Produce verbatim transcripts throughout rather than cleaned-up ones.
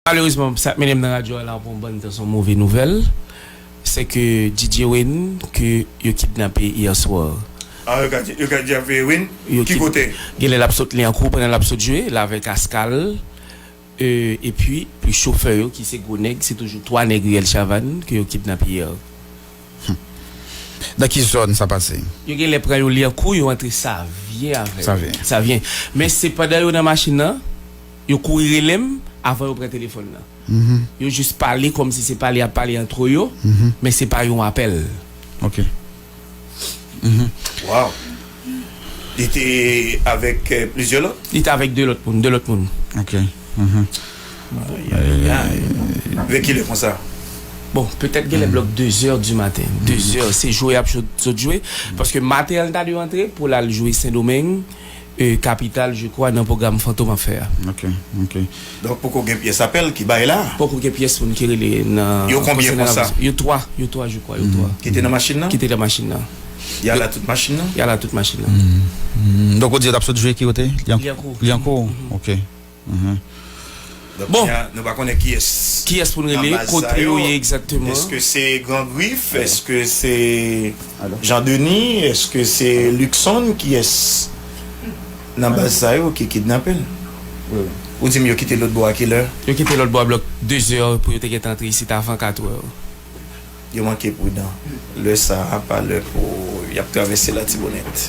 Malerezman, sa k mennen m nan radyo a la pou yon bann tan, se yon move nouvèl. Se ke D J Wayne, ke yo kidnape yè swa. Ah, yo ka, yo ka kidnape Wayne? Ki kote? Genlè l ap sot Lyankou pandan l ap sot jwe, l avèk Askal. E, epi, pou chofè yo, ki se gwo nèg, se toujou twa nèg riyèl Chavannes ke yo kidnape yè. Nan ki zòn sa pase? Yo genlè pran yo Lyankou, yo antre Savyen avè. Savyen. Savyen. Men se pandan yo nan machin nan, yo kouri rele m avan yo pran telefòn nan. Yo jis pale kòmsi se pale y ap pale antre yo, men se pa yon apèl. Ok. Wow. Li te avèk euh, plizyè lòt? Li te avèk de lòt moun, de lòt moun. Ok. Vè kilè konsa? Bon, petèt genlè blòk de zè di maten. De zè, se jwe y ap sot jwe. Paske maten an, l ta dwe antre pou l al jwe Sendomeng, euh, kapital, je crois, nan pwogram Fantom ap fè a. Ok, ok. Donk, poko gen pyès apèl ki bay la? Poko gen pyès moun ki rele nan. Yo konbyen konsa? Yo twa, yo twa, je crois, yo twa. Ki te nan machin nan? Ki te nan machin nan. Y ala tout machin nan? Y ala tout machin nan. Donk, ou di yo t ap sot jwe ki kote? Lyankou. Lyankou, ok. Bon. Nou pa konnen kiyès. Kiyès pou n rele, kote yo ye egzakteman. Èske se Gran Grif? Èske se Jan Deni? Èske se Luckson? Kiyès nan baz sa yo ki kidnape l? Ou di m yo kite lòt bò a kilè? Yo kite lòt bò a blòk de zè pou yo te gentan antre isit avan kat è. Yo manke pridan. Lè sa a pa lè pou y ap travèse Latibonit.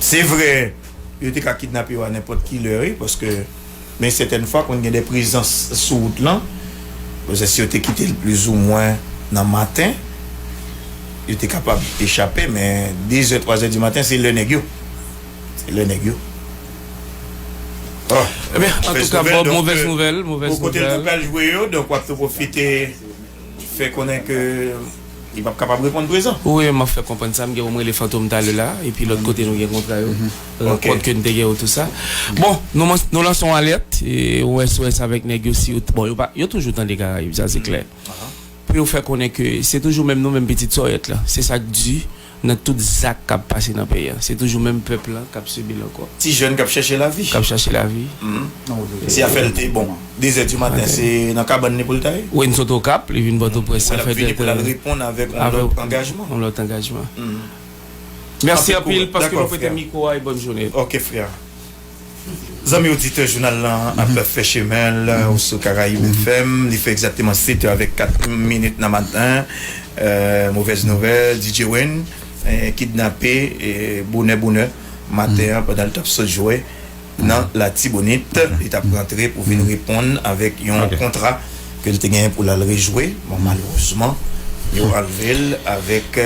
Se vre, yo te ka kidnape yo a nenpòt ki lè, wi, paske men sètèn fwa konn gen de prezans sou wout lan. Paske si yo te kite l plizoumwen nan maten, yo te kapab echape, men de zè, twa zè di maten, se lè nèg yo. Se lè nèg yo. Oh, Ebyen, antouka, Bob, movèz nouvèl, movèz nouvèl. Kote l te pral jwe yo, donk w ap tou pwofite fè konnen ke li p ap kapab reponn prezan. Wi, m ap fè konprann sa. M gen pou m rele Fantom talè la, epi lòt kote nou gen kontra yo, rankont ke n te gen yo, tou sa. Bon, nou, nou lanse yon alèt, e, ou wè, ou wè sa avèk nèg yo, si yo, bon, yo pa, yo toujou tande Karayib, sa se klè. Pou yo fè konnen ke se toujou menm nou menm pitit Sòyèt la. Se sa k di nan tout zak k ap pase nan peyi a. Se toujou menm pèp lan k ap sibi l ankò. Ti jèn k ap chèche lavi. K ap chèche lavi. Si afè l te bon, de zè di maten, se nan kabann li pou l ta ye? Wi, n sot Okap, li vin Pòtoprens, sa fè de tan. Pou l ap vini pou l al reponn avèk yon lòt angajman. Yon lòt angajman. Mèsi anpil paske nou prete mikwo a e bòn jounen. Ok, frè. Zanmi oditè, jounal lan ap fè chemen l sou Karayib F M. Li fè egzakteman sèt è avèk kat minit nan maten. Movèz nouvèl, D J Wayne kidnape bonè bonè maten an pandan l t ap sot jwe nan Latibonit. Li t ap rantre pou vin reponn avèk yon kontra ke l te genyen pou l al rejwe. Bon, malerezman, yo anlve l avèk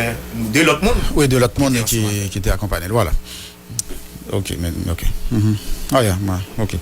de lòt moun. Wi, de lòt moun ki te akonpanye l. Vwala. Ok, men, ok. Mhm. Ah, yeah, ma, ok.